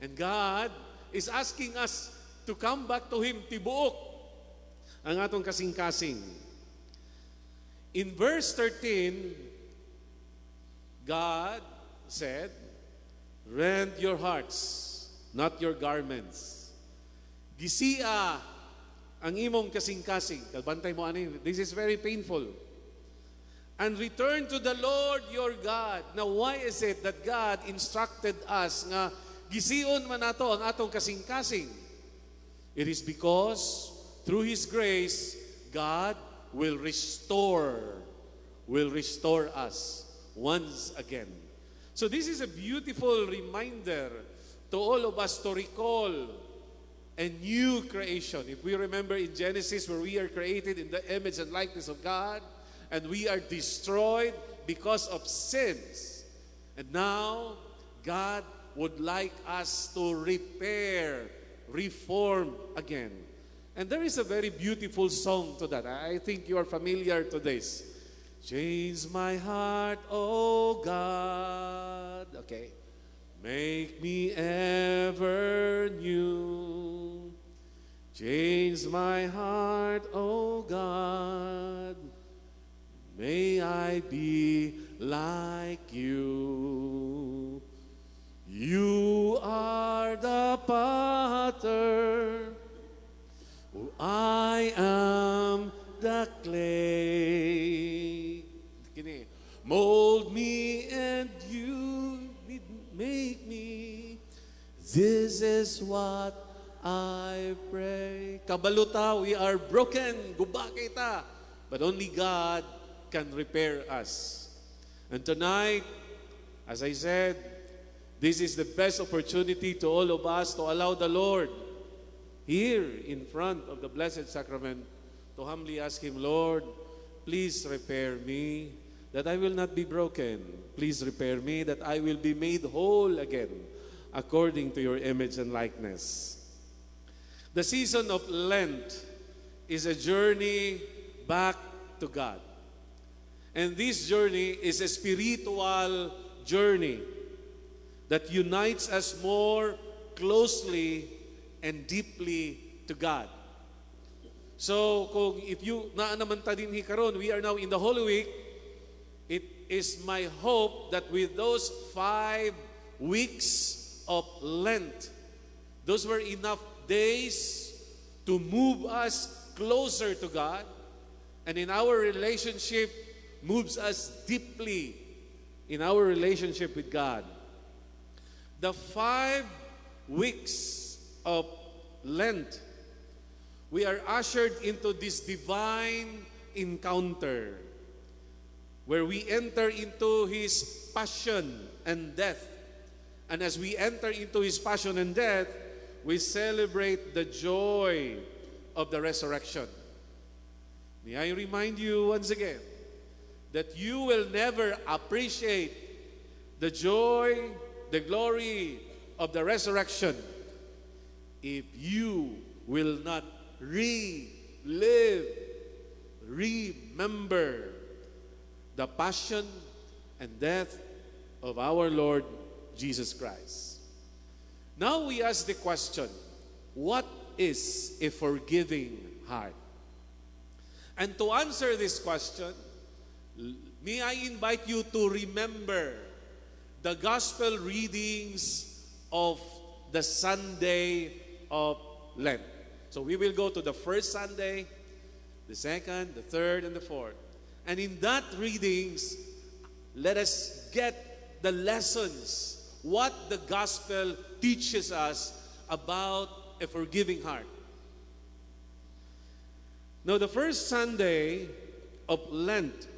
And God is asking us to come back to Him tibuok ang atong kasing-kasing. In verse 13, God said, "Rend your hearts, not your garments." Gisia ang imong kasing-kasing. Kabantay mo ani, this is very painful. "And return to the Lord your God." Now, why is it that God instructed us nga gision man nato ang atong kasing-kasing? It is because through His grace, God will restore us once again. So this is a beautiful reminder to all of us to recall a new creation. If we remember in Genesis, where we are created in the image and likeness of God, and we are destroyed because of sins. And now, God would like us to repair, reform again. And there is a very beautiful song to that. I think you are familiar to this. "Change my heart, O God." Okay. "Make me ever new. Change my heart, O God. May I be like you. You are the potter. I am the clay." Kini, "Mold me and you make me. This is what I pray." Kabalo ta, we are broken. Guba kaayo ta. But only God can repair us. And tonight, as I said, this is the best opportunity to all of us to allow the Lord here in front of the Blessed Sacrament to humbly ask Him, "Lord, please repair me that I will not be broken. Please repair me that I will be made whole again according to your image and likeness." The season of Lent is a journey back to God. And this journey is a spiritual journey that unites us more closely and deeply to God. So, kung if you naa naman ta dinhi karon, we are now in the Holy Week. It is my hope that with those 5 weeks of Lent, those were enough days to move us closer to God, and in our relationship, moves us deeply in our relationship with God. The 5 weeks of Lent, we are ushered into this divine encounter where we enter into His passion and death. And as we enter into His passion and death, we celebrate the joy of the resurrection. May I remind you once again that you will never appreciate the joy, the glory of the resurrection if you will not relive, remember the passion and death of our Lord Jesus Christ. Now we ask the question, what is a forgiving heart? And to answer this question, may I invite you to remember the gospel readings of the Sunday of Lent. So we will go to the first Sunday, the second, the third, and the fourth. And in that readings, let us get the lessons, what the gospel teaches us about a forgiving heart. Now, the first Sunday of Lent,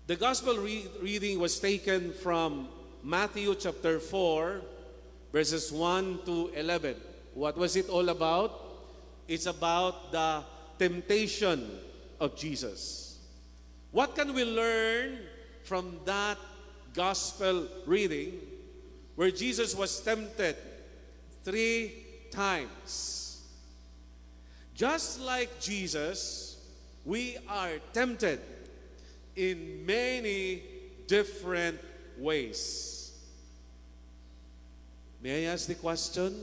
the gospel reading was taken from Matthew chapter 4, verses 1 to 11. What was it all about? It's about the temptation of Jesus. What can we learn from that gospel reading where Jesus was tempted three times? Just like Jesus, we are tempted in many different ways. May I ask the question?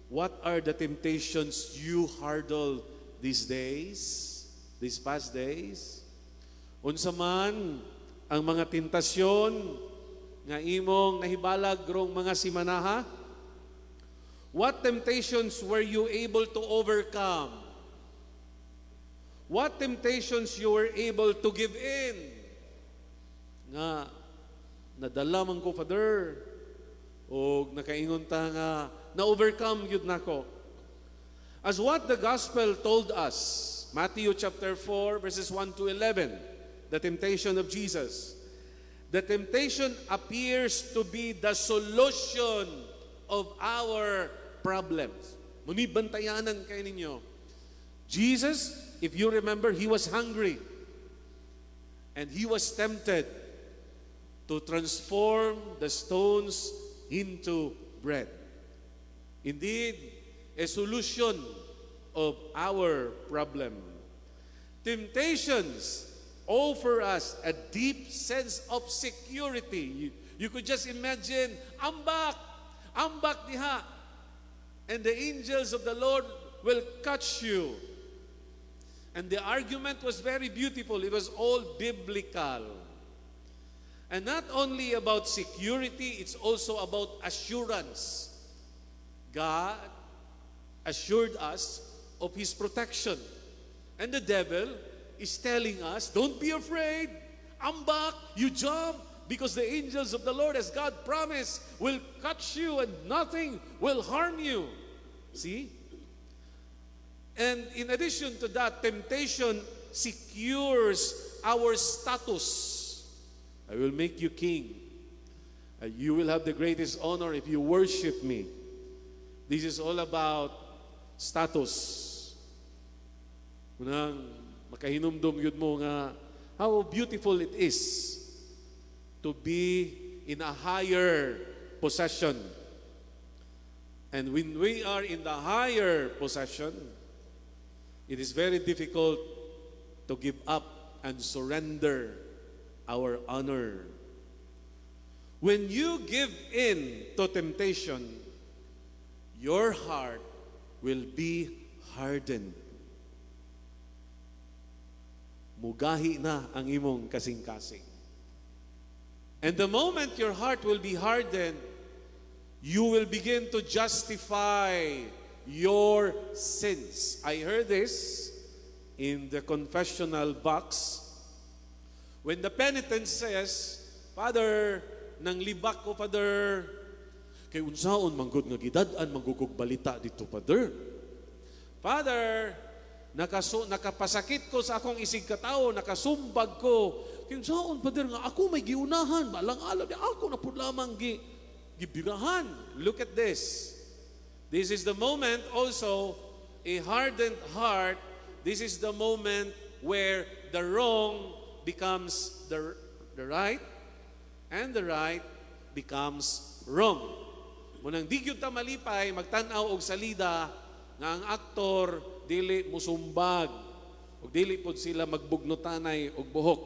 What are the temptations you hurdle these days, these past days? Unsa man ang mga tentasyon nga imong nahibalag rong mga simanaha? What temptations were you able to overcome? What temptations you were able to give in? Nga nadala man ko, Father, o nakaingon ta nga na-overcome gyud nako. As what the gospel told us, Matthew chapter 4 verses 1 to 11, the temptation of Jesus. The temptation appears to be the solution of our problems. Muni bantayanan kay ninyo. Jesus, if you remember, he was hungry. And he was tempted to transform the stones into bread. Indeed, a solution of our problem. Temptations offer us a deep sense of security. You could just imagine, ambak, ambak diha. And the angels of the Lord will catch you. And the argument was very beautiful. It was all biblical. And not only about security, it's also about assurance. God assured us of His protection. And the devil is telling us, "Don't be afraid. Ambak, you jump, because the angels of the Lord, as God promised, will catch you and nothing will harm you." See? And in addition to that, temptation secures our status. "I will make you king. You will have the greatest honor if you worship me." This is all about status. Unang makahinumdum gyud mo nga how beautiful it is to be in a higher possession. And when we are in the higher possession, it is very difficult to give up and surrender our honor. When you give in to temptation, your heart will be hardened. Mugahi na ang imong kasing-kasing. And the moment your heart will be hardened, you will begin to justify your sins. I heard this in the confessional box. When the penitent says, "Father, nang libak ko, Father, kay unsaon manggod nga gidad-an man gud kog balita dito, Father. Father, nakapasakit ko sa akong isig katawo, nakasumbag ko. Kay unsaon, Father, nga ako may giunahan, balang-alang di ako na pud lamang gibirahan." Look at this. This is the moment also, a hardened heart, this is the moment where the wrong becomes the right, and the right becomes wrong. Munang di gyud ta malipay magtan-aw og salida nga ang aktor dili musumbag ug dili pod sila magbugnotanay og buhok.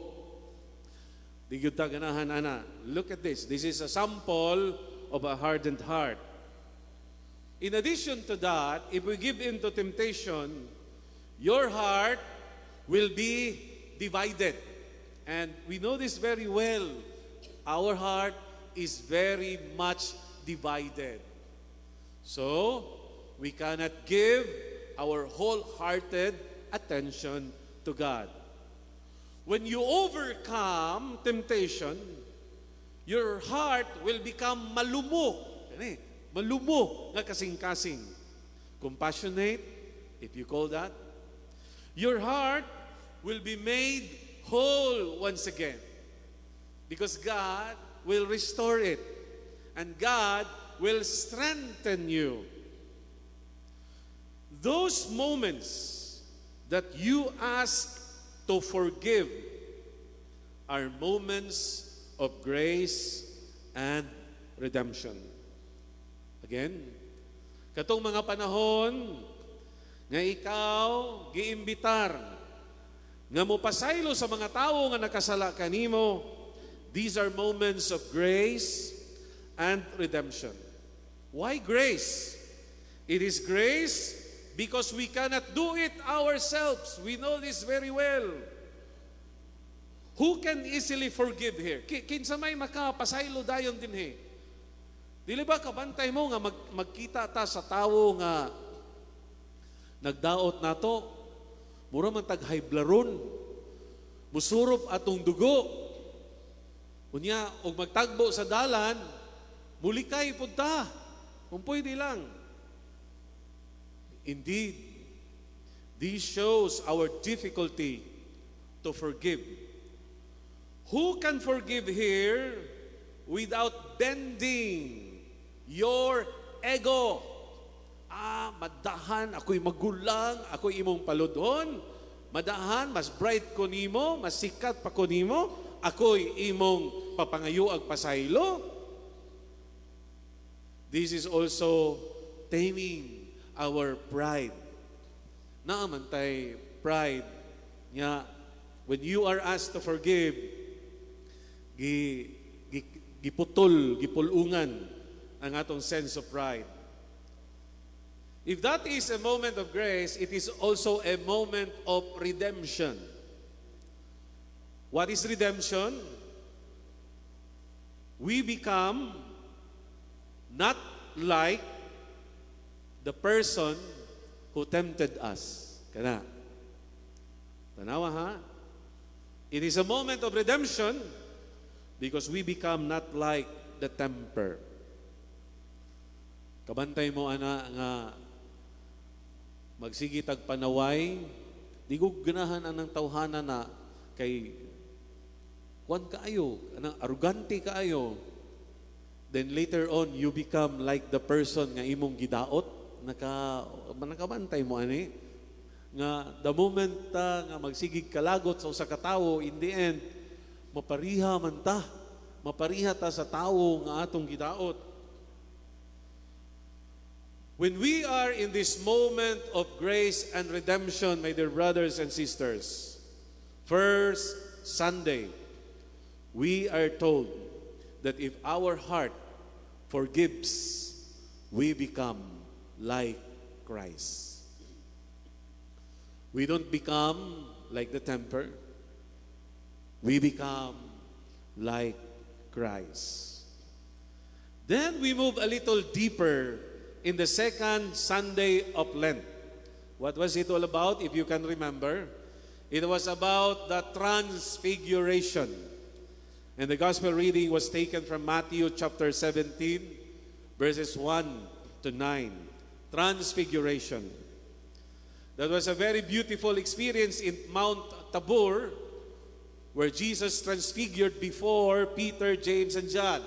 Di gyud ta ganahan ana. Look at this. This is a sample of a hardened heart. In addition to that, if we give in to temptation, your heart will be divided. And we know this very well. Our heart is very much divided. So, we cannot give our wholehearted attention to God. When you overcome temptation, your heart will become malumo. Ano eh? Malumo nga kasing-kasing. Compassionate, if you call that. Your heart will be made whole once again. Because God will restore it. And God will strengthen you. Those moments that you ask to forgive are moments of grace and redemption. Again, katong mga panahon nga ikaw giimbitar nga mopasaylo sa mga tawo nga nakasala kanimo, these are moments of grace and redemption. Why grace? It is grace because we cannot do it ourselves. We know this very well. Who can easily forgive here? Kinsa may makapasaylo dayon dinhi? Dili ba kabantay mo nga magkita ta sa tawo nga nagdaot nato, mura man tag hayblaron, musurop atong dugo? Unya, og magtagbo sa dalan, mulikay pud ta, kung pwede lang. Indeed, this shows our difficulty to forgive. Who can forgive here without bending your ego? Ah, madahan, ako'y magulang, ako'y imong paludhon. Madahan, mas bright ko nimo, mas sikat pa ko nimo, ako'y imong papangayuag pasaylo. This is also taming our pride. Naa man tay pride nga when you are asked to forgive, giputol, gipulungan ang atong sense of pride. If that is a moment of grace, it is also a moment of redemption. What is redemption? We become not like the person who tempted us. Kana. Tanawa ha? It is a moment of redemption because we become not like the tempter. Kabantay mo ana nga magsige tag panaway, di ko ganahan anang tawhana na kay kuan kaayo, anang arugante kaayo. Then later on, you become like the person nga imong gidaot. Nakabantay mo ani nga the moment ta nga magsigig kalagot sa usa ka tawo, in the end, mapariha man ta. Mapariha ta sa tawo nga atong gidaot. When we are in this moment of grace and redemption, my dear brothers and sisters, first Sunday, we are told that if our heart forgives, we become like Christ. We don't become like the tempter. We become like Christ. Then we move a little deeper in the second Sunday of Lent. What was it all about, if you can remember? It was about the Transfiguration. And the gospel reading was taken from Matthew chapter 17, verses 1 to 9. Transfiguration. That was a very beautiful experience in Mount Tabor, where Jesus transfigured before Peter, James, and John.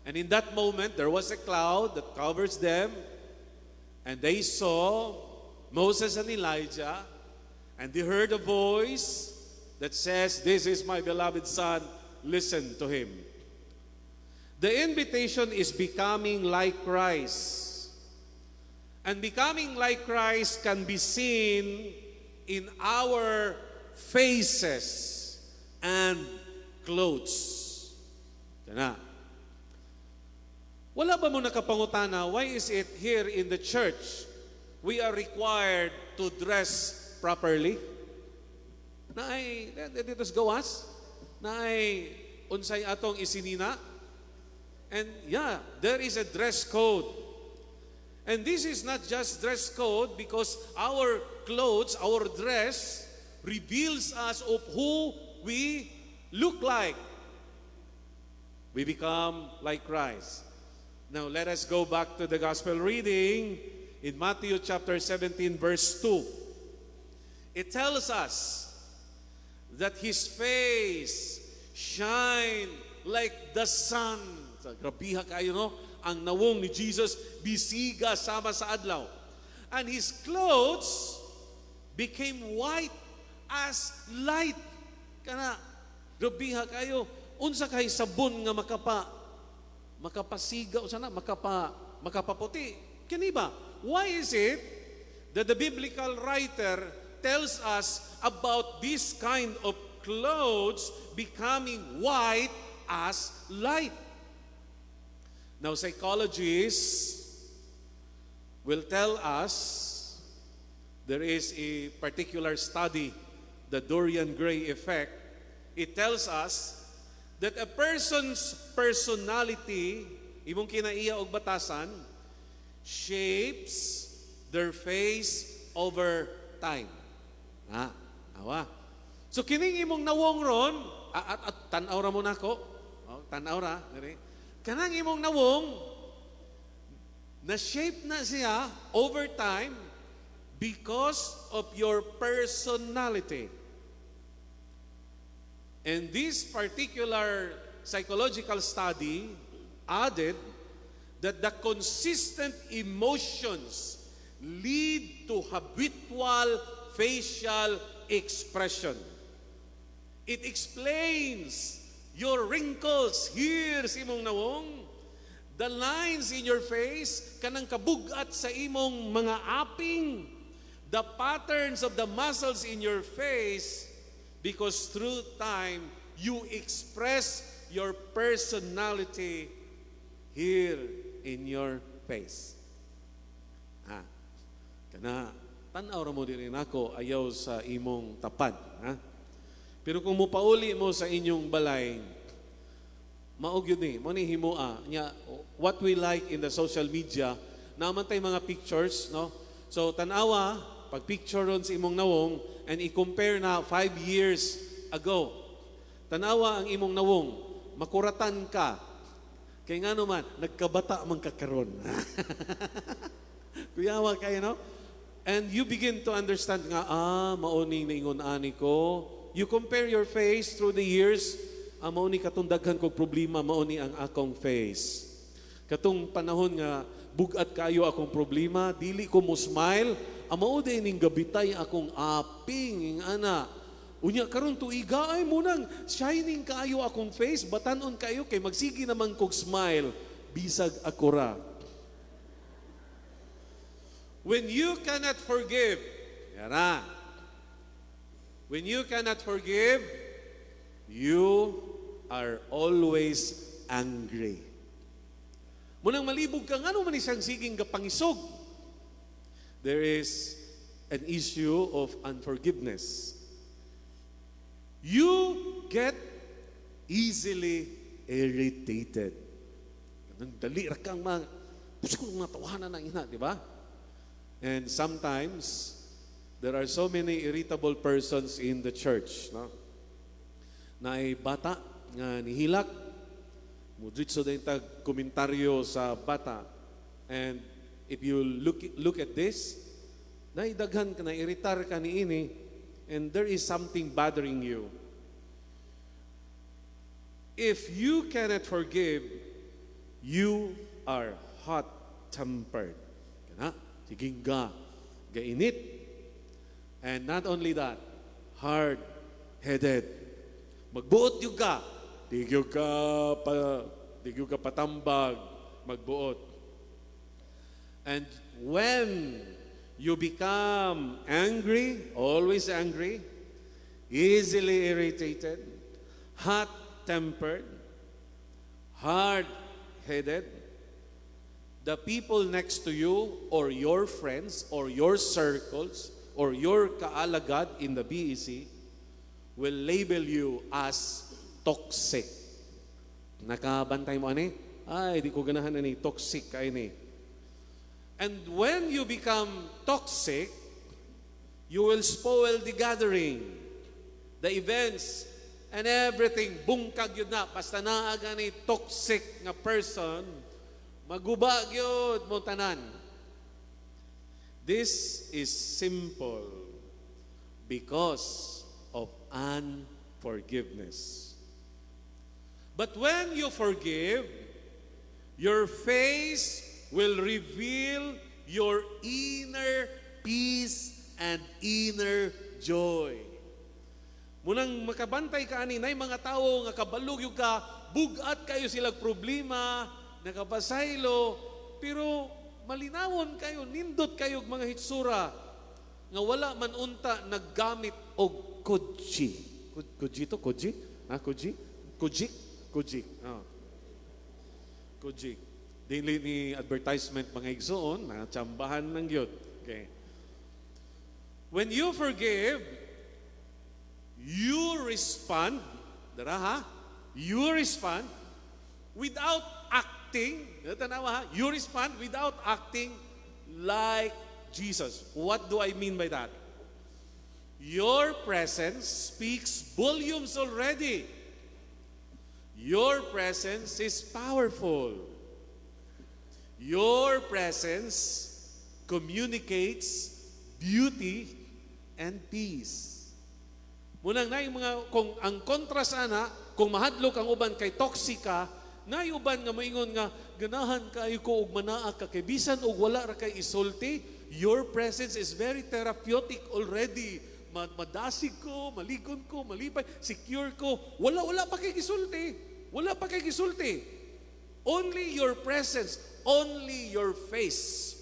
And in that moment, there was a cloud that covers them, and they saw Moses and Elijah, and they heard a voice that says, "This is my beloved Son, listen to him." The invitation is becoming like Christ. And becoming like Christ can be seen in our faces and clothes. Kana. Wala ba mo nakapangutana, why is it here in the church we are required to dress properly? Naay, didto sa gawas, naay unsay atong isinina. And yeah, there is a dress code. And this is not just dress code because our clothes, our dress, reveals us of who we look like. We become like Christ. Now let us go back to the gospel reading in Matthew chapter 17, verse 2. It tells us that his face shine like the sun. Grabiha kaayo, no? Ang nawong ni Jesus bisiga sama sa adlaw. And his clothes became white as light. Kana grabiha kaayo. Unsa kay sabon nga makapasiga, unsa na makapaputi? Kini ba? Why is it that the biblical writer tells us about this kind of clothes becoming white as light? Now, psychologists will tell us there is a particular study, the Dorian Gray effect. It tells us that a person's personality, imong kinaiya og batasan, shapes their face over time. Ha, awa. So kining imong nawong ron, at tan-aw ra mo nako. Oh, tan-aw ra, diri. Kanang imong nawong na shape na siya over time because of your personality. And this particular psychological study added that the consistent emotions lead to habitual facial expression. It explains your wrinkles here sa imong nawong, the lines in your face, kanang kabugat sa imong mga aping, the patterns of the muscles in your face, because through time, you express your personality here in your face. Ha? Kana, tan-aw ra mo diri nako, ayaw sa imong tapad. Ha? Pero kung mupauli mo sa inyong balay, mao gyud ni, mo ni himoa nya. What we like in the social media, naman tay mga pictures, no? So tan-awa pag picture ron sa imong nawong and i-compare na 5 years ago. Tanawa ang imong nawong, makuratan ka. Kay nga naman, nagkabata man ka karon. Kuyawa kayo, no? And you begin to understand nga, ah, mao ning naingon ani ko. You compare your face through the years, ah, mao ni katong daghan kog problema, mao ni ang akong face. Katong panahon nga bugat kayo akong problema, dili ko mo smile, ah, mao din ning gabitay akong aping, ana. Unya karon tuiga ay mo nang shining kaayo akong face, batanon kayo kay magsige naman kog smile bisag ako ra. When you cannot forgive, yara. When you cannot forgive, you are always angry. Munang malibog ka, ngano man isang siging kapangisog? There is an issue of unforgiveness. You get easily irritated. Kanang dali ra kang mga, gusto ko mga tawanan ng ina, di ba? And sometimes, there are so many irritable persons in the church, no? Naay bata nga nihilak, mudritso din tag komentaryo sa bata. And if you look at this, naidaghan ka, nairitar ka niini, and there is something bothering you. If you cannot forgive, you are hot-tempered. Kana, sige ga, gainit. And not only that, hard-headed. Magbuot yung ka, di gyud ka patambag, magbuot. And when you become angry, always angry, easily irritated, hot-tempered, hard-headed, the people next to you or your friends or your circles or your kaalagad in the BEC will label you as toxic. Nakabantay mo ani? Ay, di ko ganahan ani, toxic kay ni. And when you become toxic, you will spoil the gathering, the events, and everything. Bungkag yun na. Basta naa gani toxic nga person, maguba gyud mo tanan. This is simple because of unforgiveness. But when you forgive, your face will reveal your inner peace and inner joy. Munang makabantay ka ani, nay mga tawo nga kabalo gyud ka, bugat kayo silang problema, nakapasaylo, pero malinawon kayo, nindot kayo og mga hitsura nga wala man unta naggamit og kutsi. Kutsi to? Kutsi? Ha, kutsi? Kujik? Kujik. Oh. Kujik. Dili ni advertisement, mga igsoon, na tsambahan lang gyud. Okay. When you forgive, you respond, dara ha? You respond without acting, tanawa ha? You respond without acting like Jesus. What do I mean by that? Your presence speaks volumes already. Your presence is powerful. Your presence communicates beauty and peace. Munang na yung mga, kung ang contrast ana, kung mahadlok ang uban kay toxic ka, naay uban nga moingon nga ganahan kaayo ko og manaa ka kay bisan og wala ra kay isulti, your presence is very therapeutic already. Madasig ko, maligon ko, malipay, secure ko. Wala pa kay gisulti. Wala pa kay gisulti. Only your presence, only your face.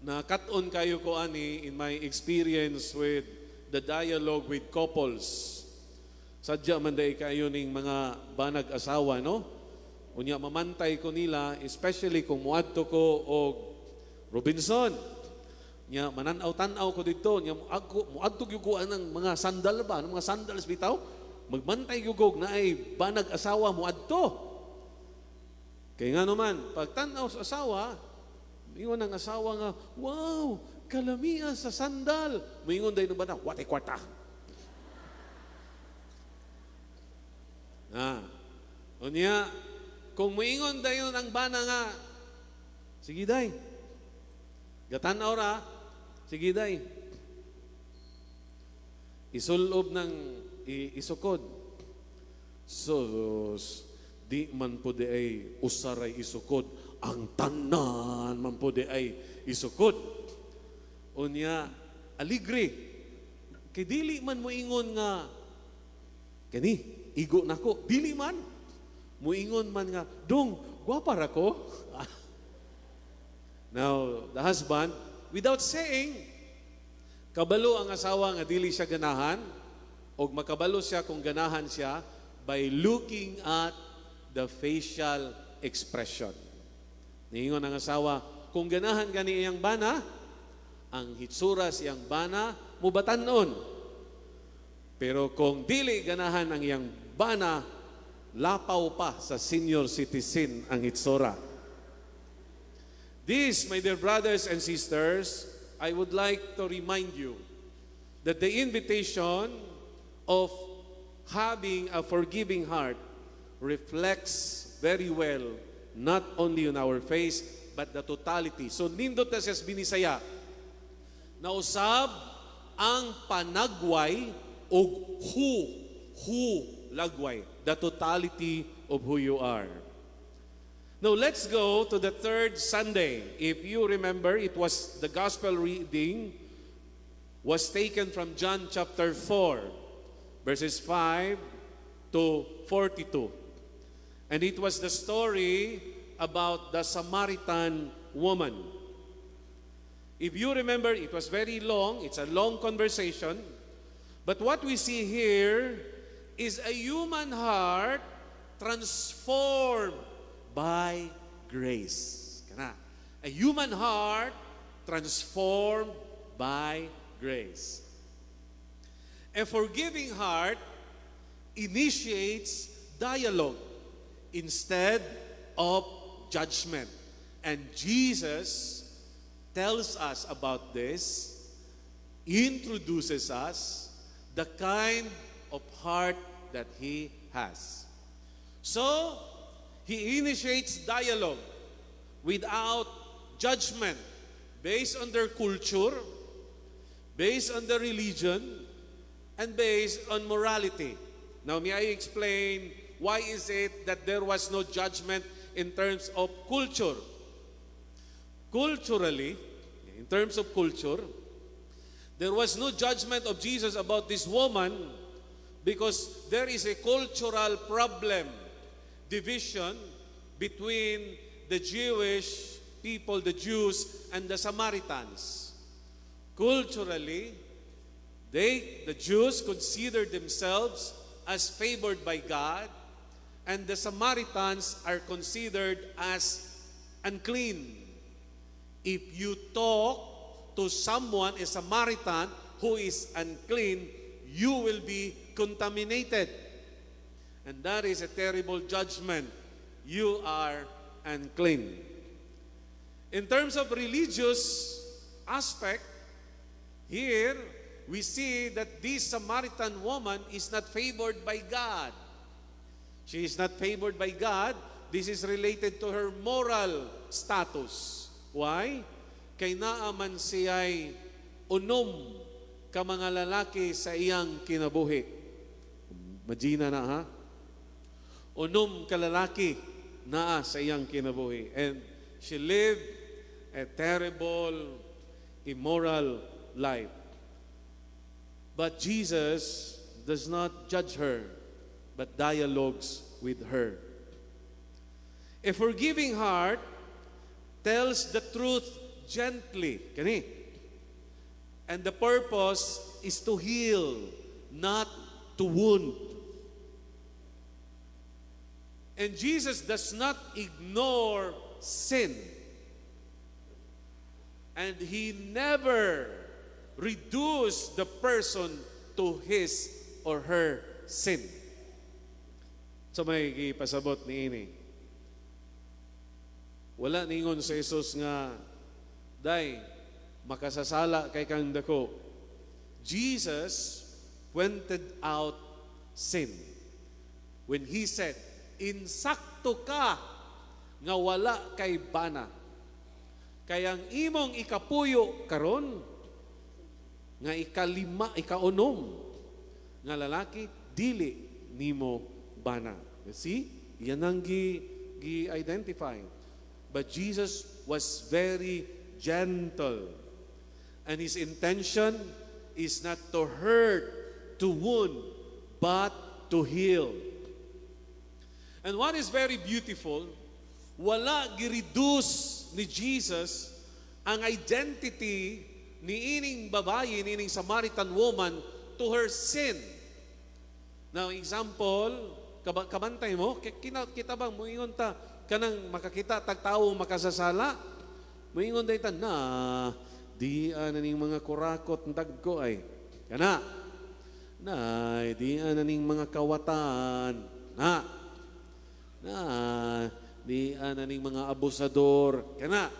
Nakat-on kaayo ko ani in my experience with the dialogue with couples. Sadya man diay kaayo ning mga banag asawa, no? Unya mamantay ko nila, especially kung muadto ko og Robinson. Nya mananaw tan-aw ko didto, nya muadto gyud ko anang mga sandal ba, anang mga sandals bitaw. Magmantay gyud ko naay banag asawa muadto. Kay nga naman, pag tan-aw sa asawa, ingon ang asawa nga, "Wow, kalamia sa sandal." Moingon dayon ang bana, "Wa tay kwarta." Ah. Unya, kung moingon dayon ang bana nga, "Sige day, gatan-aw ra, sige day." Isulob ng isukod. Sus, di man po diay usaray isukod, ang tanan man po diay isukod. Unya, aligre. Kay dili man moingon nga, "Kani, igo nako." Dili man. Muingon man nga, "Dong, gwapa ra ko." Now, the husband, without saying, kabalo ang asawa nga dili siya ganahan, o makabalo siya kung ganahan siya by looking at the facial expression. Niingon ang asawa, kung ganahan gani iyang bana, ang hitsura siyang bana, mubatan-on. Pero kung dili ganahan ang iyang bana, lapaw pa sa senior citizen ang hitsura. This, my dear brothers and sisters, I would like to remind you that the invitation of having a forgiving heart reflects very well not only on our face, but the totality. So, nindot na siya sa Binisaya. Nausab ang panagway og who lagway, the totality of who you are. Now let's go to the third Sunday. If you remember, it was the gospel reading was taken from John chapter 4, verses 5 to 42. And it was the story about the Samaritan woman. If you remember, it was very long. It's a long conversation. But what we see here is a human heart transformed by grace. Kana. A human heart transformed by grace. A forgiving heart initiates dialogue instead of judgment. And Jesus tells us about this, introduces us the kind of heart that he has. So, he initiates dialogue without judgment based on their culture, based on their religion, and based on morality. Now, may I explain why is it that there was no judgment in terms of culture? Culturally, in terms of culture, there was no judgment of Jesus about this woman because there is a cultural problem, division between the Jewish people, the Jews, and the Samaritans. Culturally, they, the Jews, considered themselves as favored by God. And the Samaritans are considered as unclean. If you talk to someone, a Samaritan, who is unclean, you will be contaminated. And that is a terrible judgment. You are unclean. In terms of religious aspect, here we see that this Samaritan woman is not favored by God. She is not favored by God. This is related to her moral status. Why? Kay naa man siya'y unom ka mga lalaki sa iyang kinabuhi. Imagine na ha? Unom ka lalaki naa sa iyang kinabuhi. And she lived a terrible, immoral life. But Jesus does not judge her, but dialogues with her. A forgiving heart tells the truth gently. Kani? And the purpose is to heal, not to wound. And Jesus does not ignore sin. And he never reduced the person to his or her sin. So may gipasabot niini. Wala ningon si Jesus nga, "Day, makasasala kay kang dako." Jesus pointed out sin when he said, "Insakto ka nga wala kay bana. Kay ang imong ikapuyo karon nga ikalima, ikaunom nga lalaki, dili nimo bana." You see? Yan ang gi-identify. But Jesus was very gentle. And his intention is not to hurt, to wound, but to heal. And what is very beautiful, wala gi-reduce ni Jesus ang identity ni ining babae, ni ining Samaritan woman, to her sin. Now, example, kabantay mo, kita bang muingon ta, kanang makakita tag tawo makasasala, muingon day ta, "Na, di na ning mga kurakot dagko ay." Kana. "Na, di na ning mga kawatan." Na. "Na, di na ning mga abusador." Kana.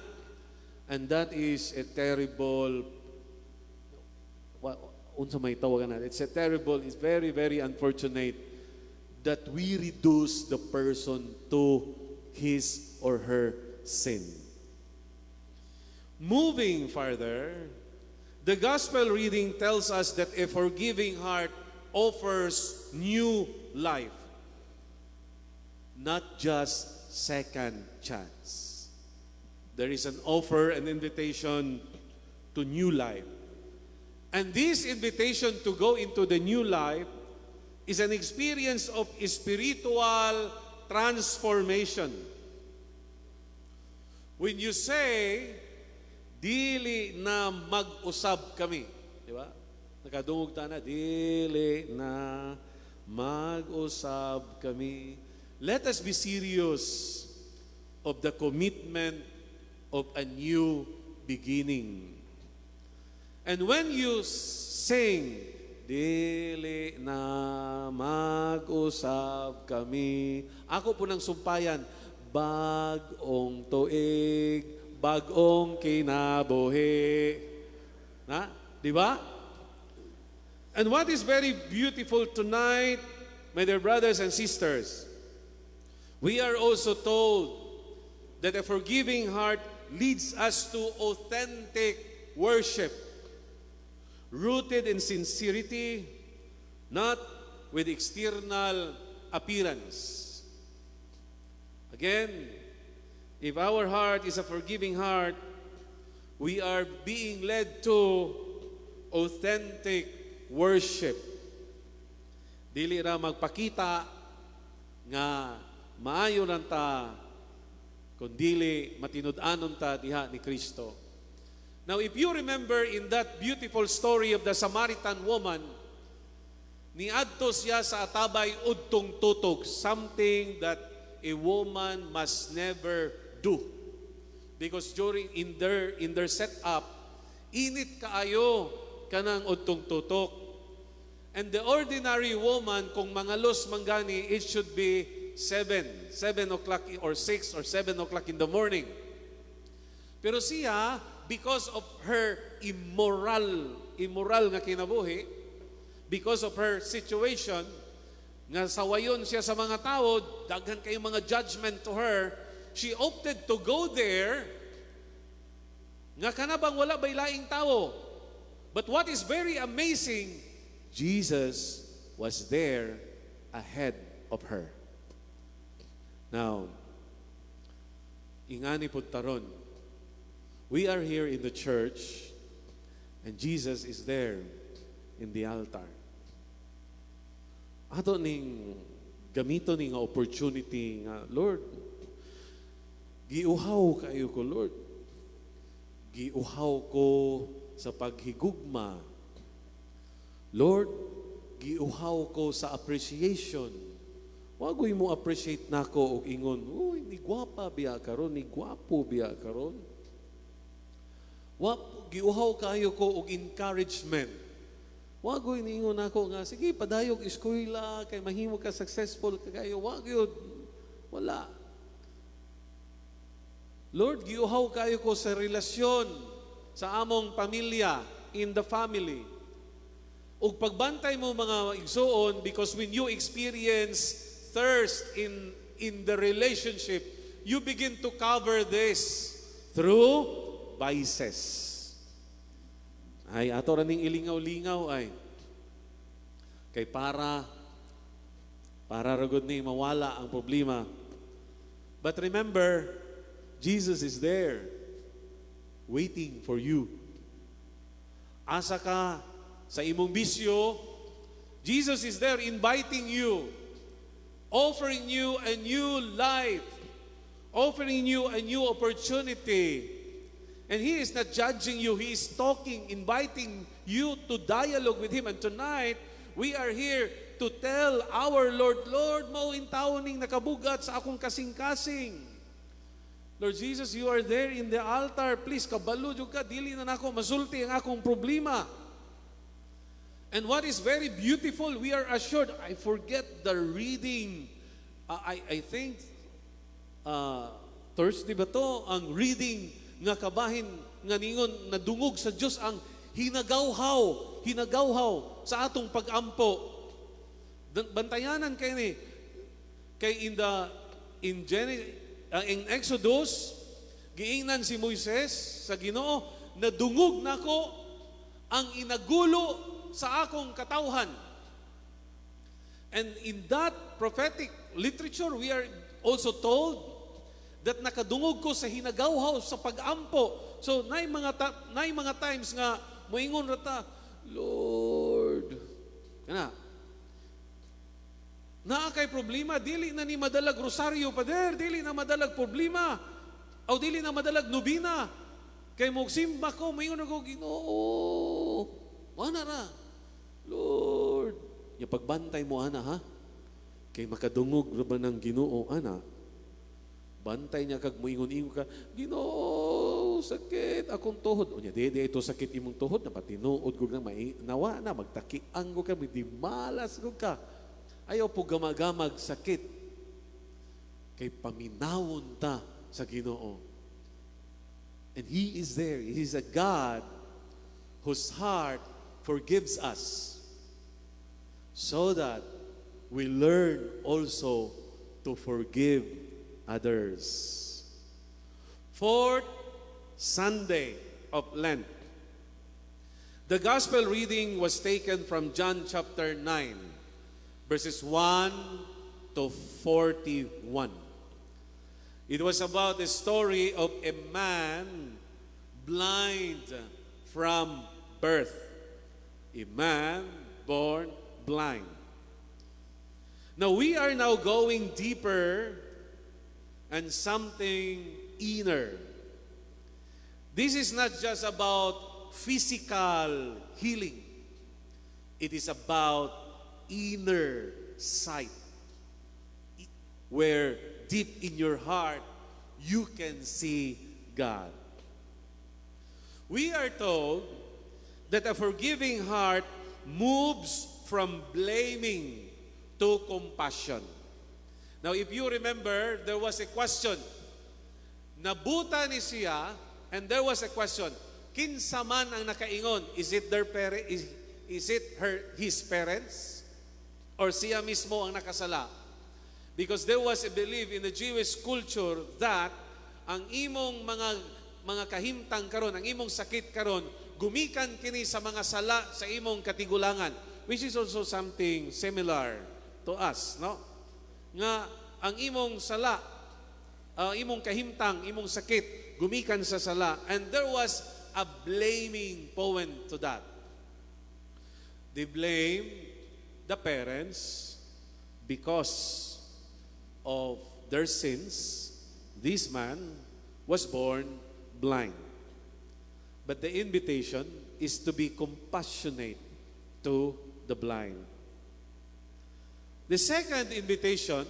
And that is a terrible, unsa may tawagan na? It's a terrible, it's very, very unfortunate that we reduce the person to his or her sin. Moving farther, the gospel reading tells us that a forgiving heart offers new life, not just second chance. There is an offer and invitation to new life. And this invitation to go into the new life is an experience of spiritual transformation. When you say, "Dili na mag-usab kami." Di ba? Nakadungog ta na, "Dili na mag-usab kami." Let us be serious of the commitment of a new beginning. And when you sing, "Dili na mag-usab kami," ako po ng sumpayan, "Bag-ong tuig, bag-ong kinabuhi." Na? Di ba? And what is very beautiful tonight, my dear brothers and sisters, we are also told that a forgiving heart leads us to authentic worship, rooted in sincerity, not with external appearance. Again, if our heart is a forgiving heart, we are being led to authentic worship. Dili ra magpakita nga maayo lang ta, kundili matinud-anon ta diha ni Kristo. Now, if you remember in that beautiful story of the Samaritan woman, Niadto siya sa atabay udtong tutog, something that a woman must never do. Because during in their setup, init kaayo kanang udtong tutok. And the ordinary woman, kung mangalos man gani, it should be 7, 7 o'clock or 6 or 7 o'clock in the morning. Pero siya, because of her immoral nga kinabuhi, because of her situation, nga sawayon siya sa mga tao, daghan kayo mga judgment to her, she opted to go there, nga kanabang wala bay laing tao. But what is very amazing, Jesus was there ahead of her. Now, ingani pud taron, we are here in the church and Jesus is there in the altar. Ato ning gamito ni nga opportunity nga, "Lord, giuhaw kayo ko, Lord. Giuhaw ko sa paghigugma. Lord, giuhaw ko sa appreciation." Wagoy mo appreciate nako og ingon, "Uy, ni gwapa biya karon, ni gwapo biya karon." Wa giuhaw kayo ko og encouragement. Wagoy niingon nako nga, "Sige, padayog eskwela kay mahimo ka successful ka kayo." Wa gyud. Wala. "Lord, giuhaw kayo ko sa relasyon sa among pamilya, in the family." Ug pagbantay mo, mga igsuon, because when you experience thirst in the relationship, you begin to cover this through vices. Ay, ato ra ning ilingaw-lingaw ay. Kay para ra gud ni mawala ang problema. But remember, Jesus is there waiting for you. Asa ka sa imong bisyo, Jesus is there inviting you, offering you a new life, offering you a new opportunity. And He is not judging you, He is talking, inviting you to dialogue with Him. And tonight, we are here to tell our Lord, "Lord, mao intawon ning nakabugat sa akong kasing-kasing. Lord Jesus, you are there in the altar. Please, kabalo jud ka, dili na nako masulti ang akong problema." And what is very beautiful, we are assured, I forget the reading. I think, Thursday ba to? Ang reading nga kabahin nga ningon nadungog sa Dios ang hinagawhaw, hinagawhaw sa atong pagampo. Bantayanan kay ni kay in the in Genesis, in Exodus, giingnan si Moises sa Ginoo, "Nadungog nako ang inagulo sa akong katawhan." And in that prophetic literature, we are also told that nakadungog ko sa hinagawhaw sa pagampo. So nay mga times nga moingon ra ta, "Lord." Kana. Naa kay problema, dili na ni madalag rosaryo, pader, dili na madalag problema. O dili na madalag nobina. Kay mo simba ko, moingon ako, "Ginoo." Ana ra. "Lord." Ya pagbantay mo ana ha. Kay makadungog ra ba ng Ginoo ana? Bantay niya kag moingon-ingon ka, "Ginoo, sakit akong tuhod." Unya, di, di ito sakit imong tuhod, na patinuod ko nang mai, nawa na, magtakiang ko ka, di malas ko ka. Ayaw po gamagamag sakit. Kay paminawon ta sa Ginoo. And He is there. He is a God whose heart forgives us so that we learn also to forgive others. Fourth Sunday of Lent. The gospel reading was taken from John chapter 9, verses 1 to 41. It was about the story of a man blind from birth. A man born blind. Now we are now going deeper and something inner. This is not just about physical healing. It is about inner sight where deep in your heart you can see God. We are told that a forgiving heart moves from blaming to compassion. Now, if you remember, there was a question. Nabuta ni siya, and there was a question. Kinsa man ang nakaingon? Is it their parent? Is it his parents? Or siya mismo ang nakasala? Because there was a belief in the Jewish culture that ang imong mga kahimtang karon, ang imong sakit karon, gumikan kini sa mga sala sa imong katigulangan, which is also something similar to us, no? Nga ang imong sala, ang imong kahimtang, imong sakit, gumikan sa sala. And there was a blaming point to that. They blame the parents because of their sins. This man was born blind. But the invitation is to be compassionate to the blind. The second invitation,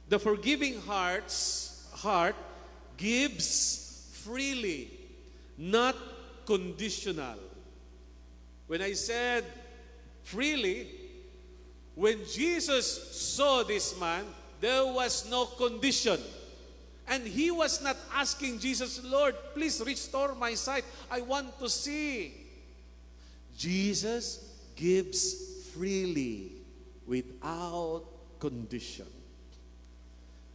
the forgiving heart gives freely, not conditional. When I said freely, when Jesus saw this man, there was no condition. And he was not asking Jesus, "Lord, please restore my sight. I want to see." Jesus gives freely without condition.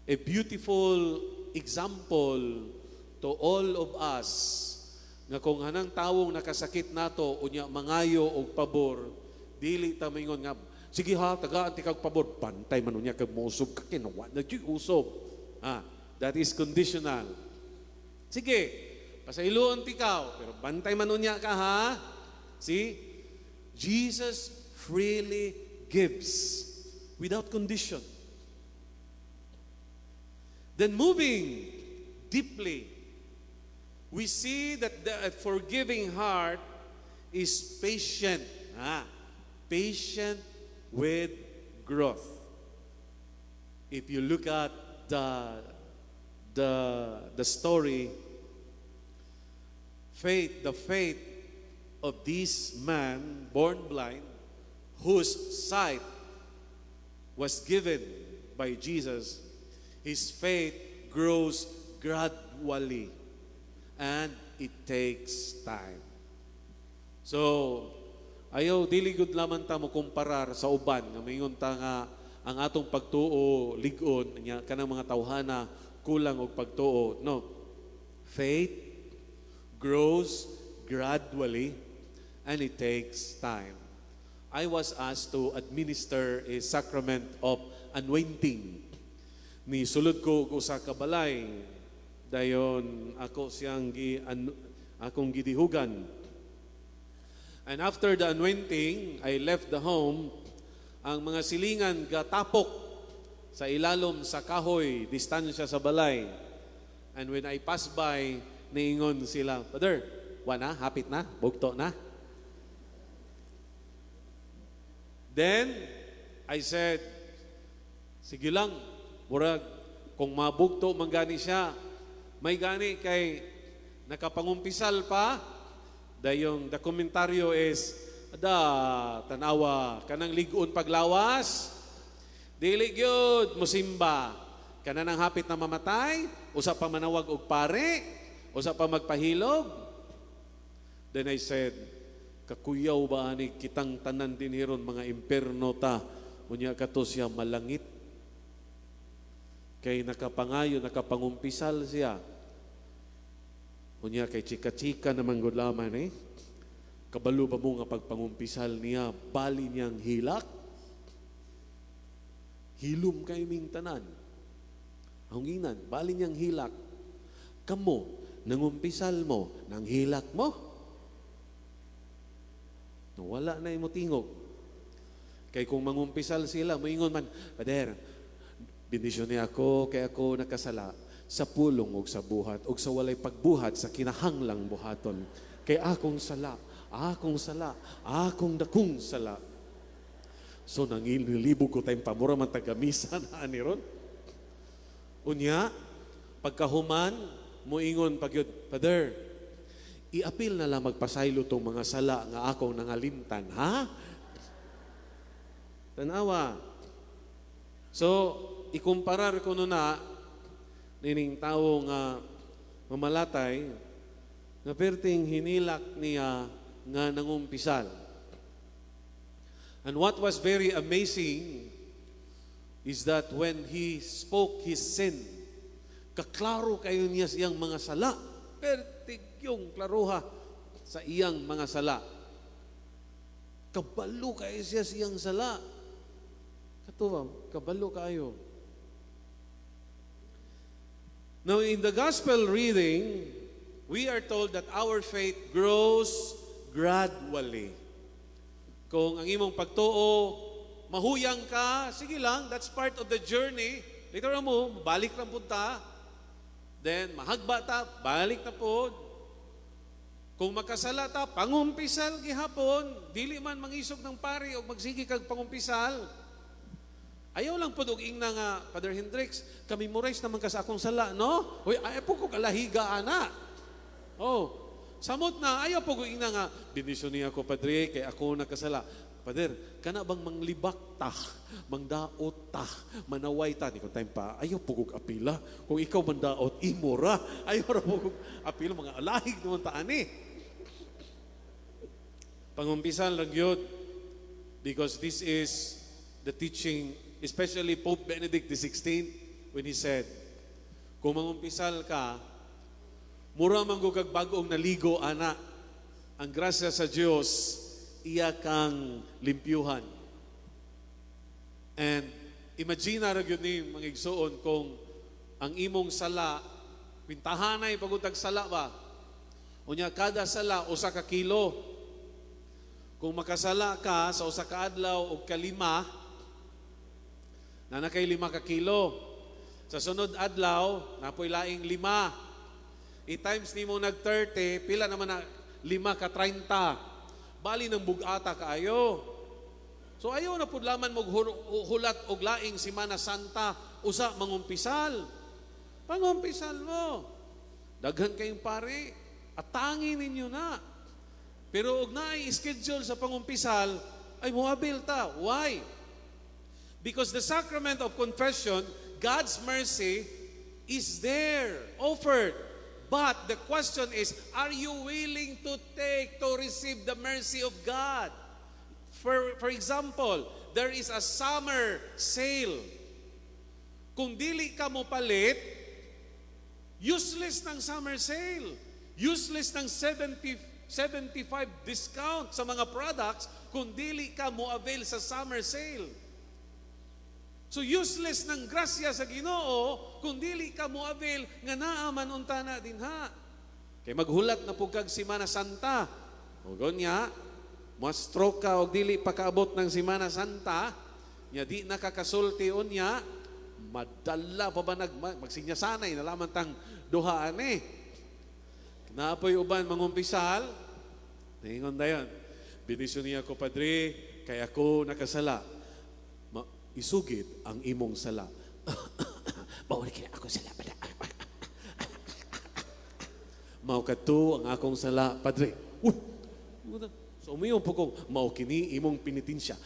A beautiful example to all of us nga kung hanang tawong nakasakit nato unya mangayo og pabor, dili ta maingon nga, "Sige ha, tagaan ti kag pabor, bantay man unya kag mousog ka, kinawa na gyud usob." Ah, that is conditional. "Sige, pasayloon tikaw, pero bantay man unya ka ha." See, Jesus freely gives without condition. Then moving deeply, we see that the forgiving heart is patient. Ah, patient with growth. If you look at the story, faith, the faith of this man born blind, whose sight was given by Jesus, his faith grows gradually and it takes time. So, ayaw dili gud lamang ta mo kumparar sa uban nga maingon ta nga ang atong pagtuo lig-on nya kanang mga tawhana kulang og pagtuo. No. Faith grows gradually and it takes time. I was asked to administer a sacrament of anointing. Ni sulod ko og usa ka balay. Dayon ako siyang akong gidihugan. And after the anointing, I left the home. Ang mga silingan gatapok sa ilalom sa kahoy, distansya sa balay. And when I pass by, niingon sila, "Father, wa na, hapit na, bugto na." Then, I said, "Sige lang, murag, kung mabugto man gani siya, may gani kay nakapangumpisal pa." Dayong the komentaryo is, "Da, tanawa, kanang ligon paglawas, dili gyud musimba. Kana nang hapit na mamatay, usa pa manawag og pare, usa pa magpahilog." Then I said, "Kakuyaw ba ani kitang tanan din hiron mga imperno ta, unya kato siya malangit. Kay nakapangayo, nakapangumpisal siya. Unya kay chika-chika naman gud laman eh. Kabalo ba mo nga pagpangumpisal niya, bali niyang hilak? Hilom kay ming tanan. Ang bali niyang hilak. Kamo, nangumpisal mo, nang hilak mo? No, wala na imo tingog." Kay kung mangumpisal sila, moingon man, "Pader, bendisyon niya ako, kay ako nakasala sa pulong ug sa buhat ug sa walay pagbuhat sa kinahanglang buhaton. Kay akong sala, akong sala, akong dakong sala." So nangilibog ko tayong pamura man tagamisa na ani ron. Unya, pagkahuman, muingon pagyud, "Father, iapil na lang magpasaylo tong mga sala nga akong nangalimtan, ha?" Tanawa. So, ikumparar ko no na nining tawo nga mamalatay nga perting hinilak niya nga nangumpisal. And what was very amazing is that when he spoke his sin, kaklaro kayo niya sa iyang mga sala. Pertig yung klaruha sa iyang mga sala. Kabalo kayo siya sa iyang sala. Katuwa, kabalo kayo. Now, in the gospel reading, we are told that our faith grows gradually. Kung ang imong pagtuo, mahuyang ka, sige lang, that's part of the journey. Later mo, balik lang punta. Then, mahagba ta, balik na po. Kung makasala ta, pangumpisal gihapon. Dili man mangisog ng pari o magsige kag pangumpisal. Ayaw lang po og ingna nga, "Father Hendricks, ka-memorize naman ka sa akong sala, no? Uy, ayaw po ko kalahiga, ana." Oh, samot na, ayaw po ko ingna nga, "Bendisyon niya ako, Padre, kay ako nakasala." Father, kana bang manglibak ta, mangdaot ta, manaway ta, ni kung time pa, ayaw po kog apila. Kung ikaw mandaot, imo ra. Ayaw ra po kog apila, mga alahig naman ta ani. Pangumpisal lang yun, because this is the teaching, especially Pope Benedict XVI, when he said, kung mangumpisal ka, mura man kag bag-ong naligo ana, ang grasya sa Dios iya kang limpyuhan. And imagine na gyud ni, mga igsuon, kung ang imong sala, kwintahanay pagutag sala ba? Unya kada sala 1 ka kilo. Kung makasala ka sa 1 ka adlaw og kalima, na kay 5 ka kilo. Sa sunod adlaw, napoy laing 5. I-times nimo nag 30, pila naman na 5 ka 30? Bali ng bugata kaayo. So ayaw na pud laman mo hulat og laing Simana Santa usa mangumpisal. Pangumpisal mo. Daghan kayong pare, atangi ninyo na. Pero og naay schedule sa pangumpisal, ay moabil ta. Why? Because the sacrament of confession, God's mercy is there, offered. But the question is, are you willing to take, to receive the mercy of God? For example, there is a summer sale. Kung dili ka mo palit, useless ng summer sale. Useless ng 70, 75 discount sa mga products kung dili ka mo avail sa summer sale. So useless ng grasya sa Ginoo kung dili ka mo avail nga naa man unta na dinha. Kay maghulat na pud kag Simana Santa. O nya, ma-stroke ka og dili pa kaabot ng Simana Santa, nya di nakakasulti unya, madala pa ba nag magsinyasanay nalaman tang duha ani. Naapoy uban mangumpisal, ningon dayon, "Bendisyon niya ko, Padre, kay ako nakasala." Ma, isugid ang imong sala. Mao kini ako sala. Mao kadto ang akong sala, Padre. Uy! So umiyon po kong, mao kini imong penitensya.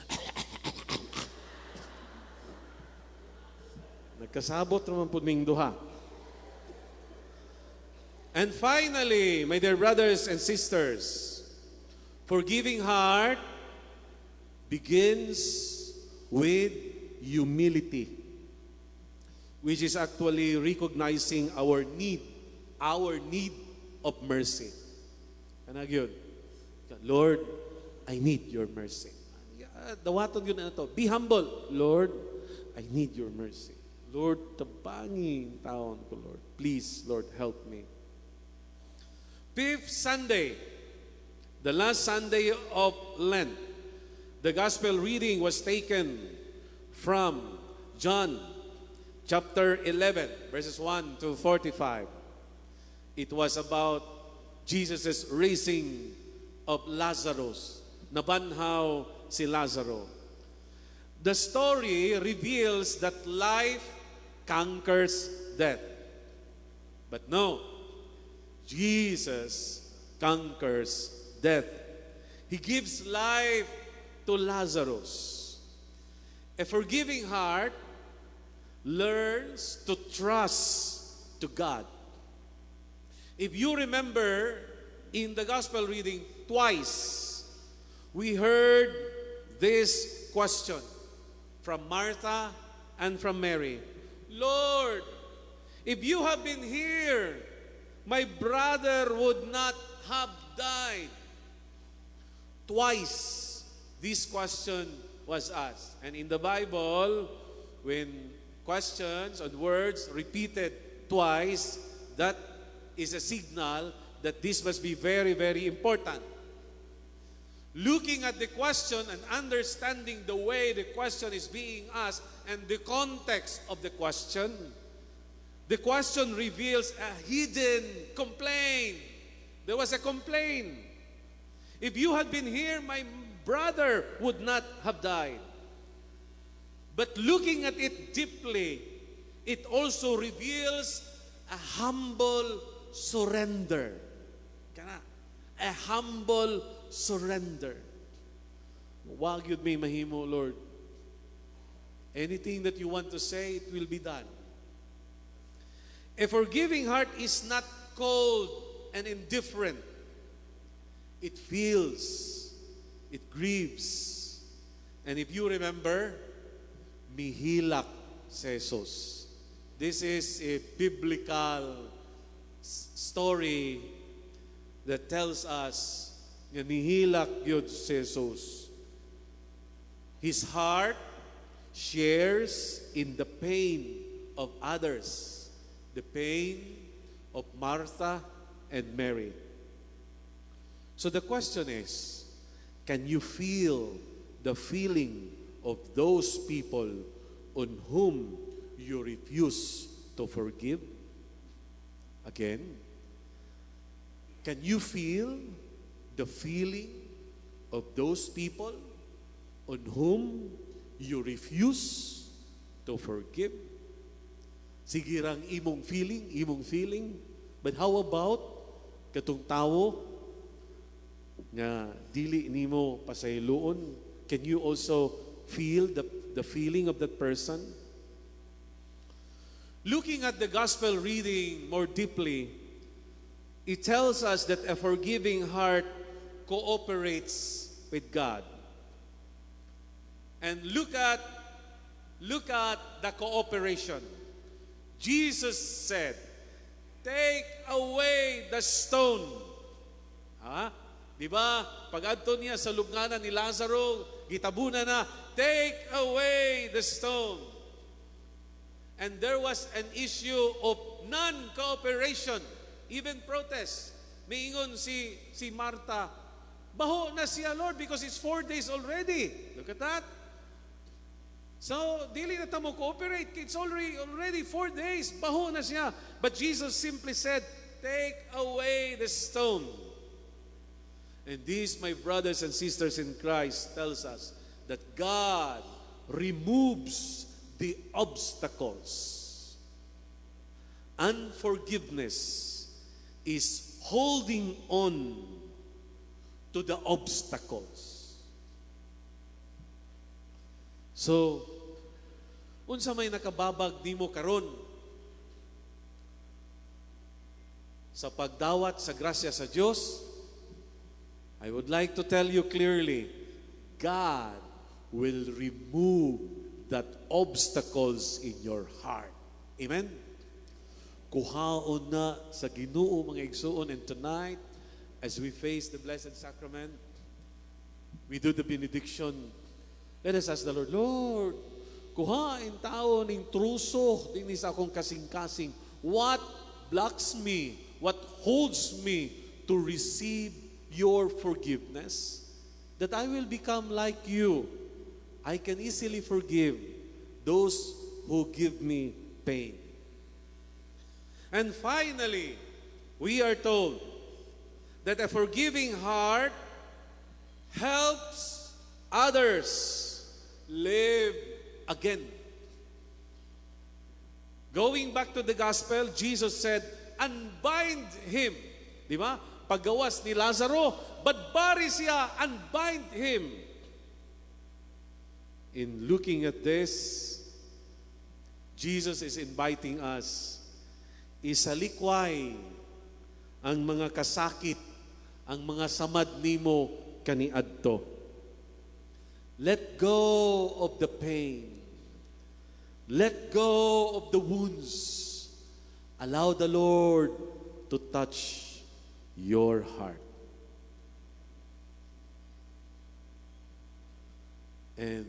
Nagkasabot naman po ming duha. And finally, my dear brothers and sisters, forgiving heart begins with humility, which is actually recognizing our need of mercy. Kanang yun. "Lord, I need your mercy." Dawaton yun na to. Be humble. "Lord, I need your mercy. Lord, tabangi taon ko, Lord. Please, Lord, help me." Fifth Sunday, the last Sunday of Lent, the gospel reading was taken from John chapter 11, verses 1 to 45. It was about Jesus' raising of Lazarus. Nabanhaw si Lazaro. The story reveals that life conquers death. But no, Jesus conquers death. He gives life to Lazarus. A forgiving heart learns to trust to God. If you remember in the gospel reading twice, we heard this question from Martha and from Mary. "Lord, if you have been here, my brother would not have died." Twice this question was asked. And in the Bible, when questions and words repeated twice, that is a signal that this must be very, very important. Looking at the question and understanding the way the question is being asked and the context of the question reveals a hidden complaint. There was a complaint. "If you had been here, my brother would not have died." But looking at it deeply, it also reveals a humble surrender. Kana, a humble surrender. "Wa gyud may mahimo, Lord. Anything that you want to say, it will be done." A forgiving heart is not cold and indifferent. It feels, it grieves. And if you remember, mihilak si Jesus. This is a biblical story that tells us nga nihilak gyud si Jesus. His heart shares in the pain of others, the pain of Martha and Mary. So the question is, can you feel the feeling of those people on whom you refuse to forgive? Again, can you feel the feeling of those people on whom you refuse to forgive? Sige rang imong feeling, imong feeling. But how about katong tawo nga dili nimo pasayloon? Can you also feel the feeling of that person? Looking at the gospel reading more deeply, it tells us that a forgiving heart cooperates with God. And look at the cooperation. Jesus said, "Take away the stone." Ha? Di ba? Pag adto niya sa lubnganan ni Lazaro, gitabunan na, "Take away the stone." And there was an issue of non-cooperation, even protest. Miingon si Martha, "Baho na siya, Lord, because it's 4 days already." Look at that. So, dili na ta mo cooperate. It's already 4 days. Baho na siya. But Jesus simply said, "Take away the stone." And this, my brothers and sisters in Christ, tells us that God removes the obstacles. Unforgiveness is holding on to the obstacles. So, unsa may nakababag nimo karon sa pagdawat sa grasya sa Dios? I would like to tell you clearly, God will remove that obstacles in your heart. Amen? Kuhaon na sa Ginoo, mga igsuon, and tonight, as we face the Blessed Sacrament, we do the benediction. Let us ask the Lord, "Lord, kuhaa intawon ning truso dinhi sa akong kasing-kasing. What blocks me? What holds me to receive your forgiveness? That I will become like you. I can easily forgive those who give me pain." And finally, we are told that a forgiving heart helps others. live again. Going back to the gospel, Jesus said, "Unbind him." Di ba? Paggawas ni Lazaro, badbari siya, "Unbind him." In looking at this, Jesus is inviting us, isalikway ang mga kasakit, ang mga samad nimo kaniadto. Let go of the pain. Let go of the wounds. Allow the Lord to touch your heart. And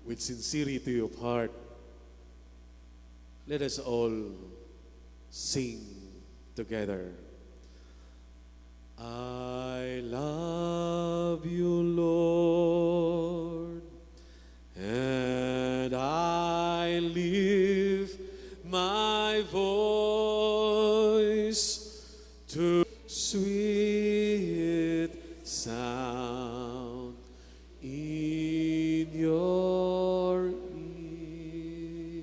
with sincerity of heart, let us all sing together. I love you, Lord, and I lift my voice to sweet sound in your ear.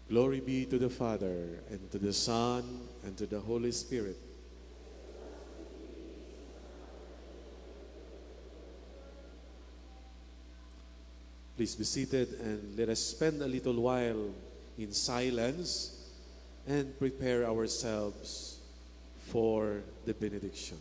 Glory be to the Father, and to the Son, and to the Holy Spirit. Please be seated and let us spend a little while in silence and prepare ourselves for the benediction.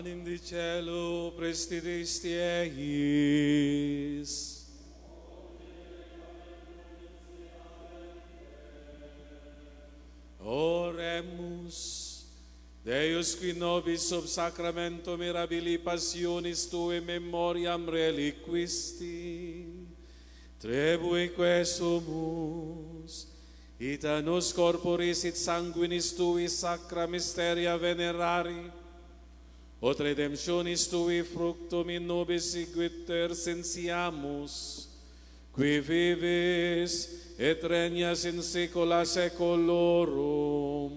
Panem de caelo praestidisti eis. Oremus. Deus, qui nobis sub sacramento mirabili passionis Tue memoriam reliquisti, tribuique sumus, ita nos corporis et sanguinis Tui sacra mysteria venerari, ut redemptionis Tui fructum in nobis aequiter sensiamus, qui vivis et regnas in saecula saeculorum.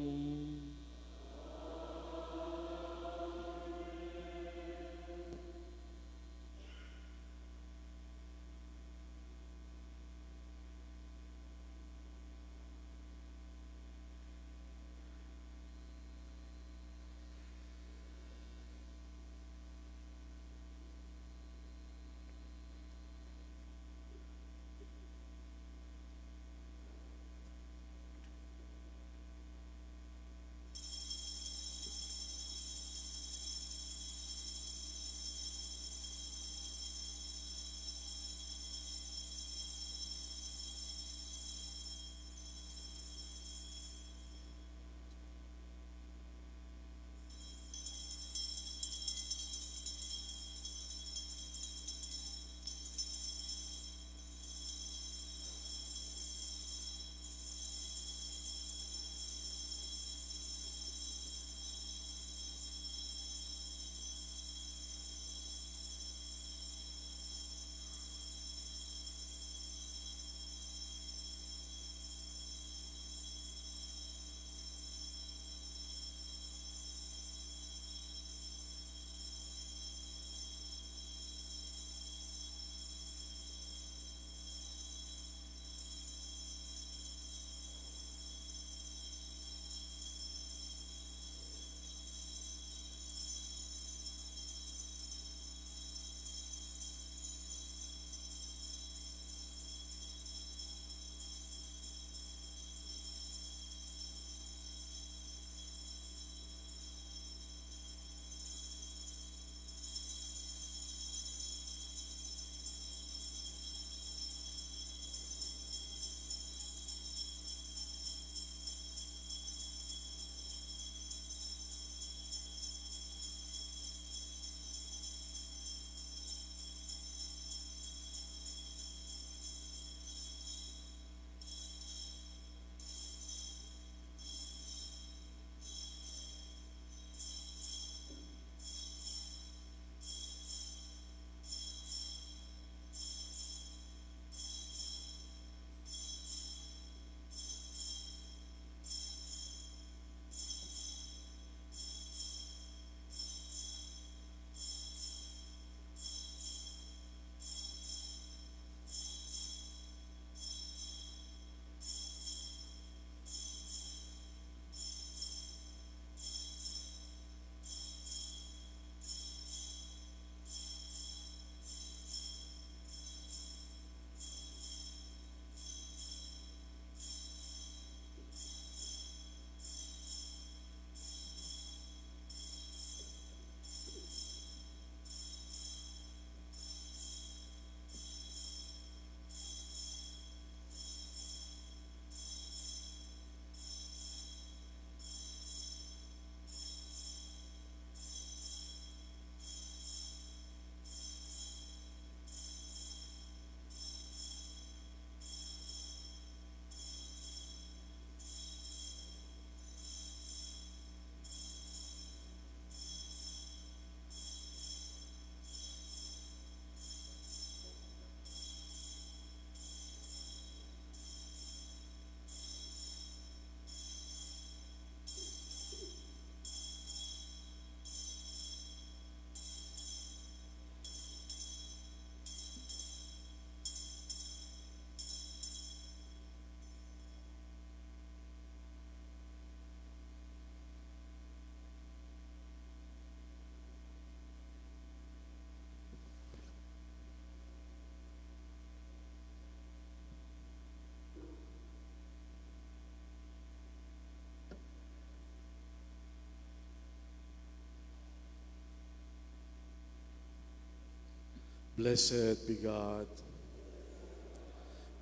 Blessed be God.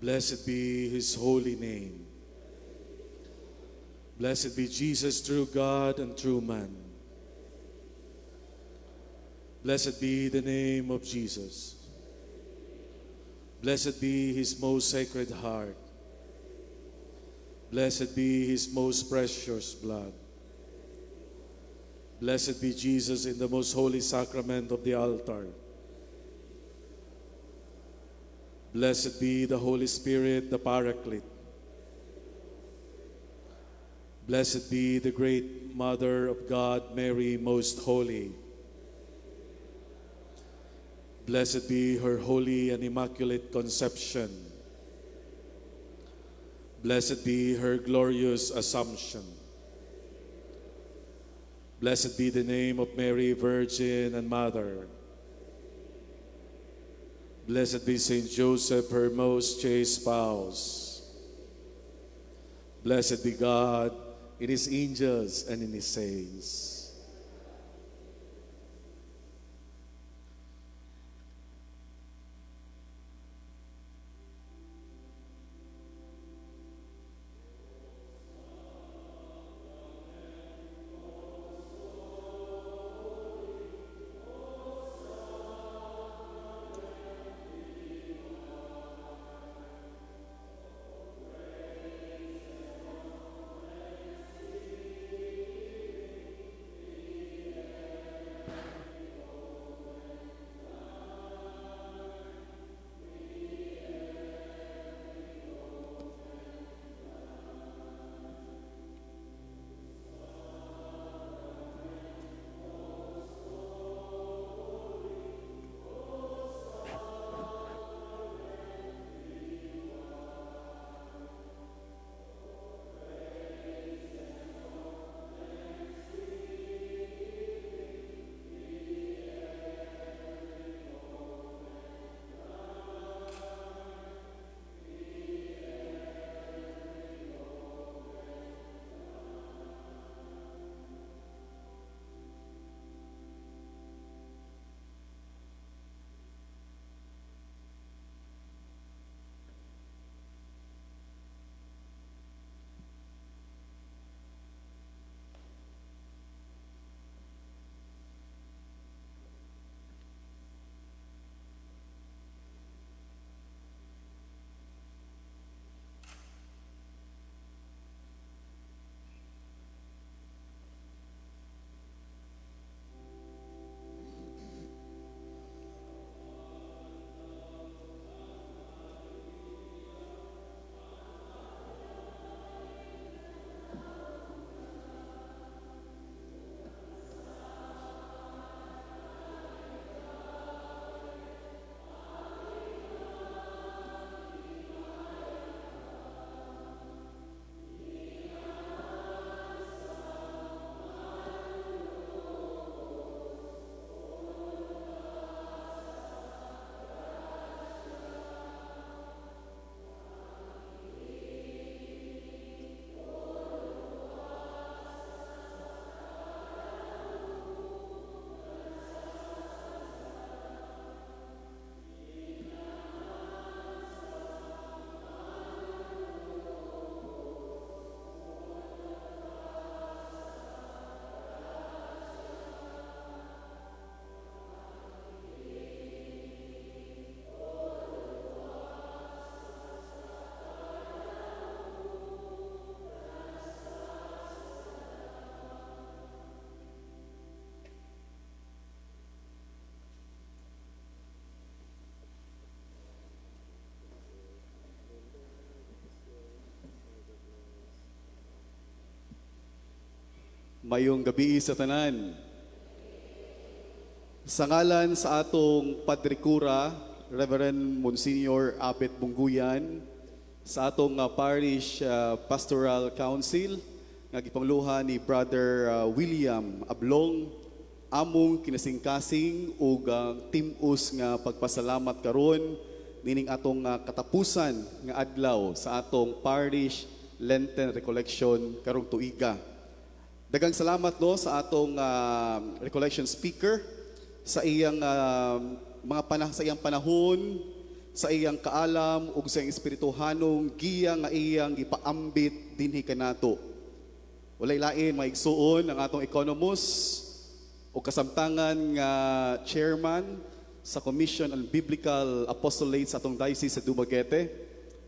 Blessed be his holy name. Blessed be Jesus, true God and true man. Blessed be the name of Jesus. Blessed be his most sacred heart. Blessed be his most precious blood. Blessed be Jesus in the most holy sacrament of the altar. Blessed be the Holy Spirit, the Paraclete. Blessed be the great Mother of God, Mary, most holy. Blessed be her holy and immaculate conception. Blessed be her glorious assumption. Blessed be the name of Mary, Virgin and Mother. Blessed be Saint Joseph, her most chaste spouse. Blessed be God in his angels and in his saints. Maayong gabii sa tanan. Sa ngalan sa atong Padre Kura, Reverend Monsignor Abet Bunguyan, sa atong Parish Pastoral Council, nga gipanguluhan ni Brother William Ablong, among kinasingkasing ug tim-os nga pagpasalamat karon nining atong katapusan nga adlaw sa atong Parish Lenten Recollection karong tuiga. Daghang salamat, no, sa atong recollection speaker sa iyang mga sa iyang panahon, sa iyang kaalam ug sa iyang espirituhanong giya nga iyang gipaambit dinhi kanato. Walay lain, mga igsuon, ang atong economist o kasamtangan nga chairman sa Commission on Biblical Apostolate sa atong Diocese sa Dumaguete,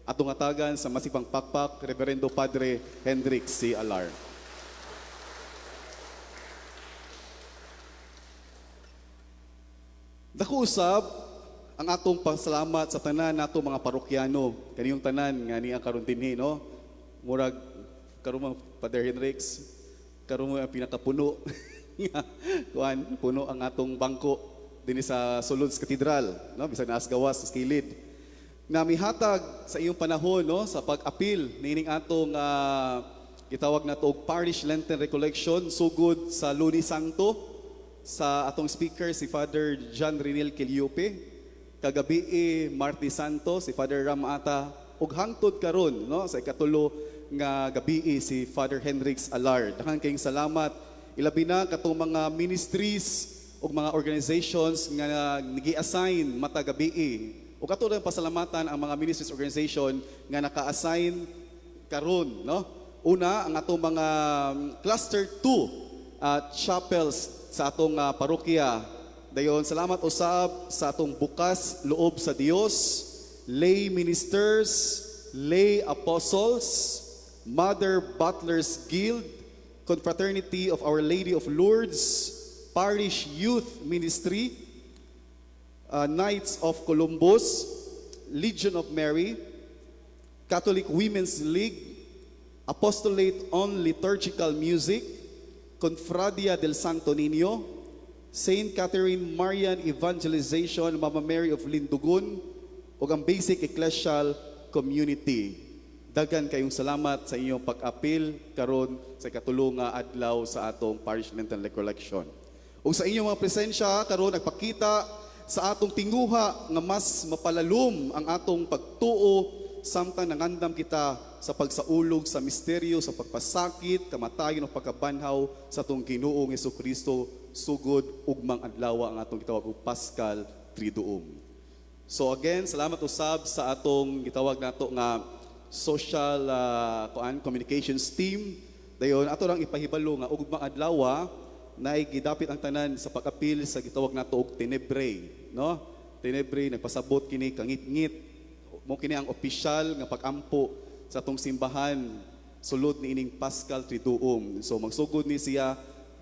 atong hatagan sa masipang pakpak, Reverendo Padre Hendrik C. Alar. Dako usab ang atong pasalamat sa tanan nato mga parokyano, kaniyong tanan nga niya karon dinhi, no? Murag karon man, Father Henrix, karon mo ang pinakapuno. Kuan, puno ang atong bangko dinhi sa sulod sa katedral, no? Bisan naas gawas sa kilid. Na mihatag sa iyong panahon, no, sa pag-apil niining atong gitawag nato og Parish Lenten Recollection sugod sa Lunes Santo, sa atong speaker si Father John Renil Quiliope, kagabi Martes Santo si Father Ram Ata, ug hangtod karon, no, sa ikatulo nga gabi si Father Hendrix Alar. Daghan kayong salamat, ilabi na katong mga ministries ug mga organizations nga nagi-assign mata gabi. Ug kato lang pasalamatan ang mga ministries organization nga naka-assign karon, no? Una, ang atong mga cluster 2 chapels sa atong parokya. Dayon, salamat usab sa atong Bukas Loob sa Dios, lay ministers, lay apostles, Mother Butlers Guild, Confraternity of Our Lady of Lourdes, Parish Youth Ministry, Knights of Columbus, Legion of Mary, Catholic Women's League, Apostolate on Liturgical Music, Confradia del Santo Niño, Saint Catherine Marian Evangelization, Mama Mary of Lindugun, ug ang Basic Ecclesial Community. Daghan kayong salamat sa inyong pag-apil karon sa ikatulo nga adlaw sa atong Parish Lenten Recollection. Ug sa inyong mga presensya karon nagpakita sa atong tinguha nga mas mapalalom ang atong pagtuo samtang nangandam kita sa pagsaulog sa misteryo sa pagpasakit, kamatayon o pagkabanhaw sa atong Ginoong Hesukristo sugod ugmang adlaw ang atong gitawag og Paschal Triduum. So again, salamat usab sa atong gitawag nato nga social kuan communications team. Dayon ato lang ipahibalo nga ugmang adlaw naay gidapit ang tanan sa pag-apil sa gitawag nato og Tenebrae, no? Tenebrae nagpasabot kini kangitngit, mo kini ang opisyal nga pag-ampo sa atong simbahan sulod niining Paschal Triduum. So magsugod ni siya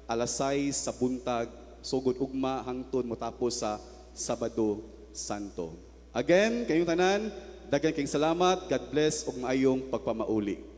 alas 6 sa buntag, sugod ugma hangtod motapos sa Sabado Santo. Again, kayong tanan, daghan kayong salamat. God bless ug maayong pagpamauli.